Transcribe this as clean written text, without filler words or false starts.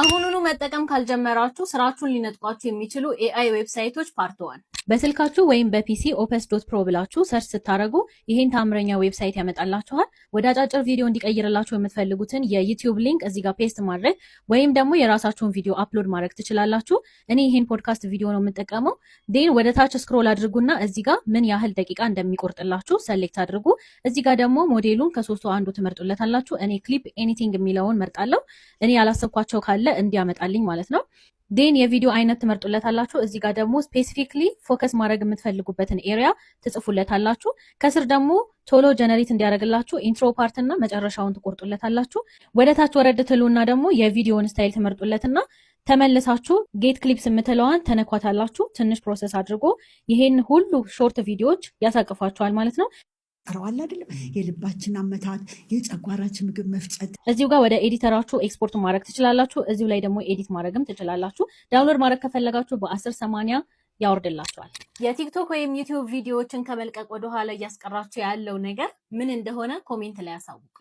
አሁኑኑ መጠቀም ካልጀመራችሁ ስራችሁን ሊነጥቋችሁ የሚችሉ AI website ኦች part 1። በስልካችሁ ወይም በ PC opus.pro ብላችሁ search ስታደርጉ ይሄን ታምረኛ website ያመጣላችኋል። ወደ አጫጭር ቪዲዮ እንዲቀይርላችሁ የምትፈልጉትን የ YouTube link እዚህ ጋር paste ማድረግ ወይም ደግሞ የራሳችሁን ቪዲዮ upload ማድረግ ትችላላችሁ። እኔ ይሄን ፖድካስት ቪዲዮ ነው የምጠቀመው። Then ወደ ታች scroll አድርጉና እዚህ ጋር ምን ያህል ደቂቃ እንደሚቆርጥላችሁ select አድርጉ። እዚህ ጋር ደግሞ ሞዴሉን ከሶስቱ አንዱ ትመርጡለታላችሁ። እኔ clip anything የሚለውን መርጣለሁ። እኔ ያላሰብኳቸው ካለ እንዲያመጣልኝ ማለት ነው። Then የቪዲዮ አይነት ትመርጡለታላችሁ። እዚህ ጋር ደግሞ specifically focus ማድረግ የምትፈልጉበትን area ትጽፉለታላችሁ። ከስር ደግሞ ቶሎ generate እንዲያደርግላችሁ intro part እና መጨረሻውን ትቆርጡለታላችሁ። ወደ ታች ወረድ ትሉና ደግሞ የቪዲዮውን style ትመርጡለትና ተመልሳችሁ get clips የምትለዋን ተነኳታላችሁ። ትንሽ process አድርጎ ይሄን ሁሉ short ቪዲዮዎች ያሳቅፏቸዋል ማለት ነው። ጠረዋል አይደለም? የልባችን አመታት፣ የጨጓራችን ምግብ መፍጨት። እዚሁ ጋር ወደ editor ኣችሁ export ማድረግ ትችላላችሁ። እዚሁ ላይ ደግሞ edit ማድረግም ትችላላችሁ። Download ማድረግ ከፈለጋችሁ በ1080 ያወርድላችኋል። የ TikTok ወይም YouTube ቪዲዮዎችን ከመልቀቅ ወደኋላ እያስቀራችሁ ያለው ነገር ምን እንደሆነ comment ላይ አሳውቁ።